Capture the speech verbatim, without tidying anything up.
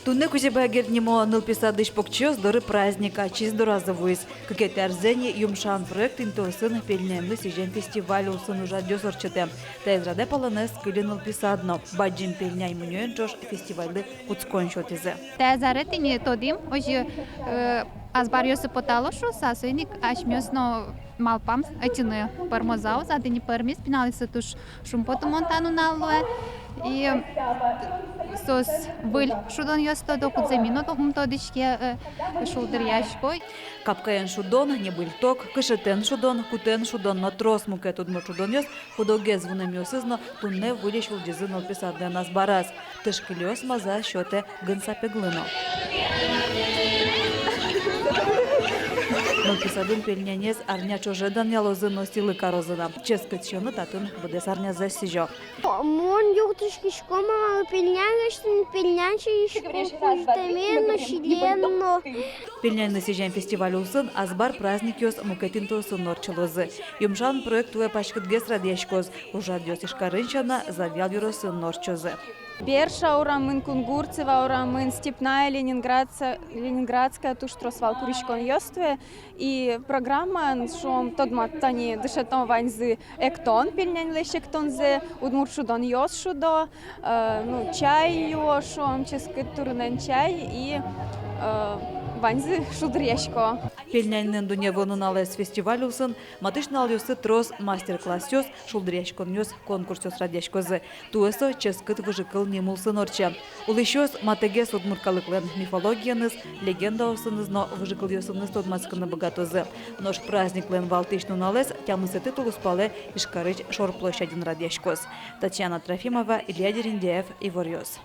Туннэ Кузебай Герд нимо нылпи садысь покчиос доры праздник ачиз доразы вуиз. Кыкетӥ арзэ ини «Юмшан» проект интыосын пельняньлы сӥзем фестиваль улсын ужрадъёс ортчытэ. Таиз радэ палэнэ ӧз кыльы нылпи сад но. Бадӟым пельнянь мунёен ӵош фестивальлы кутскон сётӥзы. Таяз аре тӥни тодӥм, озьы, э, азбаръёсы потало шуыса, соин ик асьмеос но малпам, ӧтьыны пӧрмоз-а, уз-а. Тӥни пӧрмиз, пиналъёслы туж шумпотымон та нунал луэ. И соос выль шудонъёс тодо, кудзэ ми но ум тодӥське, э, шулдыръясько. Капкаен шудон, небыльток, кышетэн шудон, кутэн шудон но трос мукет удмурт шудонъёс куд-огез вунэмъёсыз но туннэ выльысь улӟизы нылпи садлэн азбараз. Тышкылиос маза сётэ гын сапеглы но. Нылпи садын пельнянез арня ӵоже данъялозы но сӥлы карозы на. Ческыт сиёнлы татын быдэс арнязэ сӥзё. Мон юрттӥськисько мамалы пельнянь лэсьтыны, пельнянь сиисько кузьтэмез но, сӥлемез но. Пельняньлы сӥзем фестиваль улсын азбар праздникъёс мукет интыосын но ортчылозы. «Юмшан» проект туэ паськытгес радъяськоз. Ужрадъёс Ижкарын сяна, Завьял ёросын но ортчозы. Берша урамын, Кунгурцева урамын, Степная, Ленинградца-, Ленинградская, туж трос вал куриськонъёс туэ. И программаын, шуом, тодмат-, тани дышетом ваньзы эктон, пельняньлэсь эктонзэ, удмурт шудонъёс шудо, э, ну, чай юо, шуом, ческыт турынэн чай и, э, ваньзы шулдыръясько. Пельняньлэн дунневыл нуналэз фестиваль улсын матысь нуналъёсы трос мастер-классъёс, шулдыръяськонъёс, конкурсъёс радъяськозы. Туэ со «Ческыт выжыкыл» ним улсын ортче. Улӥсьёс матэгес удмурт калыклэн мифологиеныз, легендаосыныз но выжыкылъёсыныз тодматскыны быгатозы. Нош праздниклэн валтӥсь нуналэз тямысэтӥ тулыспалэ Ижкарысь Шор площадьын радъяськоз. Татьяна Трофимова, Илья Дерендяев, «Иворъёс».